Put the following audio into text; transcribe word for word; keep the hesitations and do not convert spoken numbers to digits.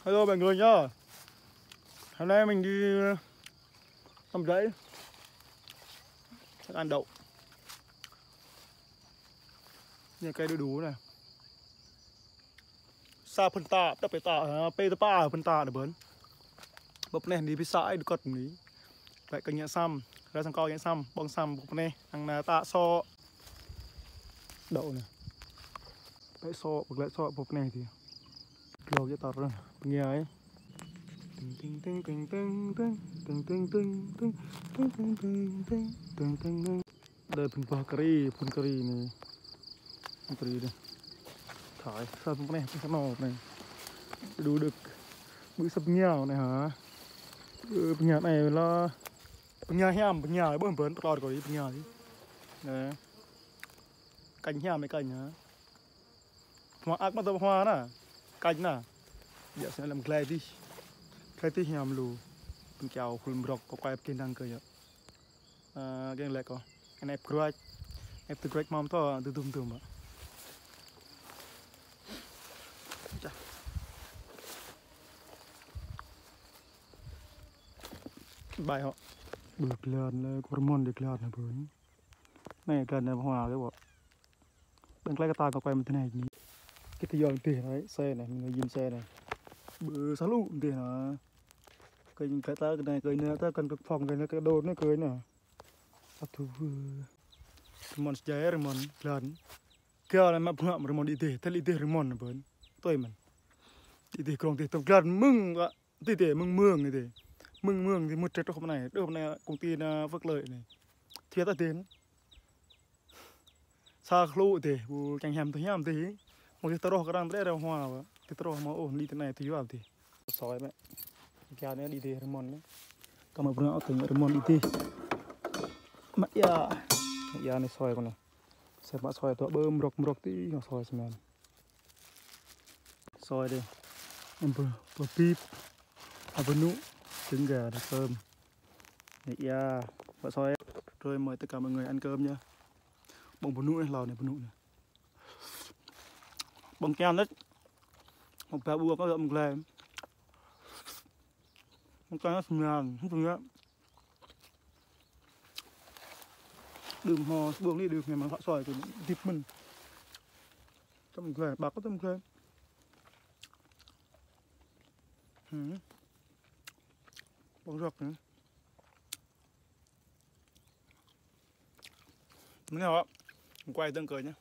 Hello mọi người nhá. Hôm nay mình đi tắm giấy. Chắc ăn đậu. Như cây đu đủ này. Sa phun ta, đắp pê ta, pê ta pa phun ta nè bơn. Bơ pơneh ni pisa ai dukot ni. Lĕ kơ ñă sam, ra sang kơ ñă sam, ƀong sam bơ pơneh, ang na ta sô. Đậu nè. Lĕ sô, bơ lĕ sô bơ pơneh ti. Glô yơh tar nè, pơngiă ai. Ting ting ting ting ting ting ting ting ting ting ting ting ting ting ting ting ting. Đây phun pah kơri, phun kơri ni. Phun kơri đây. Thải, sa phun pơneh, phun kơno pơneh. Đu đưk. Bơ sa pơngiă anai hă. Ơ, pơngiă anai lah. Pơngiă hiam, pơngiă, ƀơ̆ng bơn, tơlor kơri, pơngiă đi. Nè. Kanh hiam, kanh hă. Hmua ăk mă tơ hmua nă. Kanh nă. Biă sơnă lăm glai tih. Glai tih hiam lu. Pơnkiao khul mrok kơ kuai pơkên đăng kơ yơh. Ơ, kiăng lĕ kơ. Anai pơkruač. Anai pơkruač mơ̆m tơ, tơdum tơdum mă. Chà. Bai hŏ. Bơ glan lĕ, kơ rơmon dih glan lĕ bơn. Anai glan lĕ hmua lĕ ƀơ̆ng. Đang klai kơ ta kơ kuai mơ̆n tơ anai ni. Kơ tơyong tih anai, xe anai, mơ̆ng yin xe anai. Bơ sa lu tih anai. Kơ yin klai ta kơ anai, kơ anai ta kăn kơ phong kơ anai kơ đô anai kơ anai. Aduh. Rơmon sơjai rơmon glan. Kơ anai mă bơngă rơmon đĭ tih, tơl đĭ tih rơmon bơn. Tui mơ̆n. Đĭ tih krong tih tơm glan mơ̆ng kơ Tih tih mơ̆ng mơ̆ng tih. Mơ̆ng mơ̆ng tih mŭt trĕt truh pơ anai. Truh pơ anai công ty anai phước lợi anai. Thiê ta tih. Sa khlu tih, bu čang hiam tih hiam tih. Mơ̆ng tih tơroh kơ arăng tơlơi rơhua ƀă. Tih tơroh mơ̆ ôh, li tih anai tih yua tih. Soi mă. Kia anai đĭ tih rơmon anai. Kơ mă bruă tih rơmon đĭ tih. Mă ia. Mă ia anai soi kơ anai. Soi mă soi tơ̆ ƀơ̆ mrok mrok tih, soi sơmen. Soi dih. Ăn bơ, bơ bip. Ăn bơnŭ. Trứng gà, ăn cơm. Anai ia. Bơ soi. Rồi mời tất cả mọi người ăn cơm nhá. Ƀơ̆ng bơnŭ anai, hlâo anai bơnŭ anai. Ƀơ̆ng kian đĕč. Một ba ƀua có gơ̆ một glen. Một cái nó sơmen, không sơmen. Đưm hmâo, ƀơ̆ng anai đưm anai mơ̆ng hlăk soi kơ dip mơ̆n. Tơm glai, ƀăk tơm glai. Hmm. Ƀơ̆ng rơ̆k anai. Mơ̆n anai hŏ. Quay tơ̆ng kơ nhá.